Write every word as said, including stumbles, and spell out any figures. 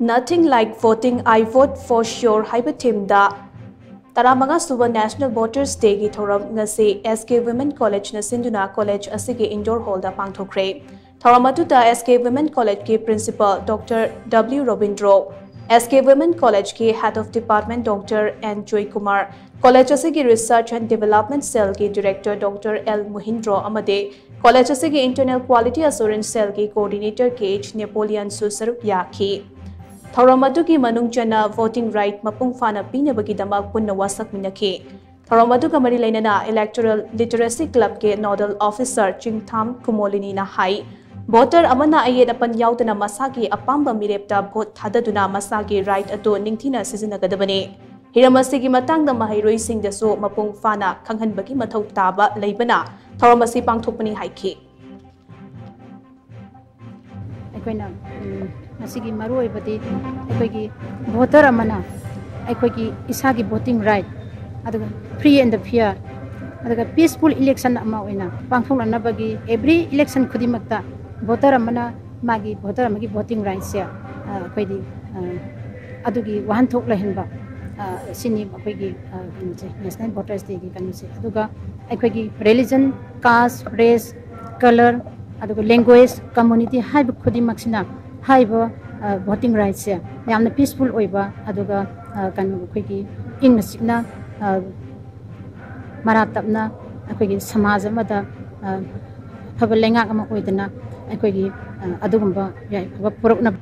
Nothing like voting, I vote for sure ꯍꯥꯏꯕ ꯊꯤꯝꯗ ꯇꯔꯥꯃꯉꯥ ꯁꯨꯕ National Voters Dayꯒꯤ ꯊꯧꯔꯝ ꯉꯁꯤ S K Women Collegeꯅ ꯁꯤꯟꯗꯨꯅ ꯀꯣꯂꯦꯖ ꯑꯁꯤꯒꯤ ꯏꯟꯗꯣꯔ ꯍꯣꯜꯗ ꯄꯥꯡꯊꯣꯛꯈ꯭ꯔꯦ꯫ ꯊꯧꯔꯝ ꯑꯗꯨꯗ S K Women Collegeꯀꯤ Principal Doctor W Robindro, S K Women Collegeꯀꯤ Head of Department Doctor N Joykumar, college ꯑꯁꯤꯒꯤ Research and Development Cellꯒꯤ Director Doctor L Muhindro ꯑꯃꯗꯤ ꯀꯣꯂꯦꯖ ꯑꯁꯤꯒꯤ Internal Quality Assurance Cellꯒꯤ Coordinator K H Napoleonꯁꯨ ꯁꯔꯨꯛ ꯌꯥꯈꯤ꯫ ꯊꯧꯔꯝ ꯑꯗꯨꯒꯤ ꯃꯅꯨꯡ ꯆꯟꯅ voting right ꯃꯄꯨꯡ ꯐꯥꯅ ꯄꯤꯅꯕꯒꯤꯗꯃꯛ ꯄꯨꯟꯅ ꯋꯥꯁꯛꯃꯤꯟꯅꯈꯤ꯫ ꯊꯧꯔꯝ ꯑꯗꯨꯒ ꯃꯔꯤ ꯂꯩꯅꯅ Electoral Literacy Clubꯀꯤ Nodal Officer ꯆꯤꯡꯊꯥꯝ ꯀꯨꯃꯣꯂꯤꯅꯤꯅ ꯍꯥꯏ, ꯚꯣꯇꯔ ꯑꯃꯅ ꯑꯌꯦꯠ ꯑꯄꯟ ꯌꯥꯎꯗꯅ ꯃꯁꯥꯒꯤ ꯑꯄꯥꯝꯕ ꯃꯤꯔꯦꯞꯇ ꯚꯣꯠ ꯊꯥꯗꯗꯨꯅ ꯃꯁꯥꯒꯤ right ꯑꯗꯨ ꯅꯤꯡꯊꯤꯅ ꯁꯤꯖꯤꯟꯅꯒꯗꯕꯅꯤ꯫ ꯍꯤꯔꯝ ꯑꯁꯤꯒꯤ ꯃꯇꯥꯡꯗ ꯃꯍꯩꯔꯣꯏꯁꯤꯡꯗꯁꯨ ꯃꯄꯨꯡ ꯐꯥꯅ ꯈꯪꯍꯟꯕꯒꯤ ꯃꯊꯧ ꯇꯥꯕ ꯂꯩꯕꯅ ꯊꯧꯔꯝ ꯑꯁꯤ ꯄꯥꯡꯊꯣꯛꯄꯅꯤ ꯍꯥꯏꯈꯤ꯫ ꯑꯩꯈꯣꯏꯅ, ꯎꯝ, ꯃꯁꯤꯒꯤ ꯃꯔꯨꯑꯣꯏꯕꯗꯤ ꯑꯩꯈꯣꯏꯒꯤ ꯚꯣꯇꯔ ꯑꯃꯅ ꯑꯩꯈꯣꯏꯒꯤ ꯏꯁꯥꯒꯤ voting right, ꯑꯗꯨꯒ free and fair, ꯑꯗꯨꯒ peaceful election ꯑꯃ ꯑꯣꯏꯅ ꯄꯥꯡꯊꯣꯛꯅꯅꯕꯒꯤ, every election ꯈꯨꯗꯤꯡꯃꯛꯇ ꯚꯣꯇꯔ ꯑꯃꯅ ꯃꯥꯒꯤ, ꯚꯣꯇꯔ ꯑꯃꯒꯤ voting rightꯁꯦ, ꯑ, ꯑꯩꯈꯣꯏꯗꯤ, ꯑ, ꯑꯗꯨꯒꯤ ꯋꯥꯍꯟꯊꯣꯛ ꯂꯩꯍꯟꯕ, ꯑ, ꯁꯤꯅꯤ ꯑꯩꯈꯣꯏꯒꯤ, ꯑ, ꯀꯩꯅꯣꯁꯦ, National Voters Dayꯒꯤ ꯀꯩꯅꯣꯁꯦ꯫ ꯑꯗꯨꯒ ꯑꯩꯈꯣꯏꯒꯤ religion, caste, race, color, ꯑꯗꯨꯒ language, community ꯍꯥꯏꯕ ꯈꯨꯗꯤꯡꯃꯛꯁꯤꯅ ꯍꯥꯏꯔꯤꯕ, ꯑ, voting rightꯁꯦ ꯌꯥꯝꯅ peaceful ꯑꯣꯏꯕ, ꯑꯗꯨꯒ, ꯑ, ꯀꯩꯅꯣ, ꯑꯩꯈꯣꯏꯒꯤ ꯏꯪꯅ ꯆꯤꯛꯅ, ꯑ, ꯃꯔꯥ ꯇꯞꯅ ꯑꯩꯈꯣꯏꯒꯤ ꯁꯃꯥꯖ ꯑꯃꯗ, ꯑ, ꯑꯐꯕ ꯂꯩꯉꯥꯛ ꯑꯃ ꯑꯣꯏꯗꯅ ꯑꯩꯈꯣꯏꯒꯤ, ꯑ, ꯑꯗꯨꯒꯨꯝꯕ ꯌꯥꯏꯐꯕ ꯄꯨꯔꯛꯅꯕ꯫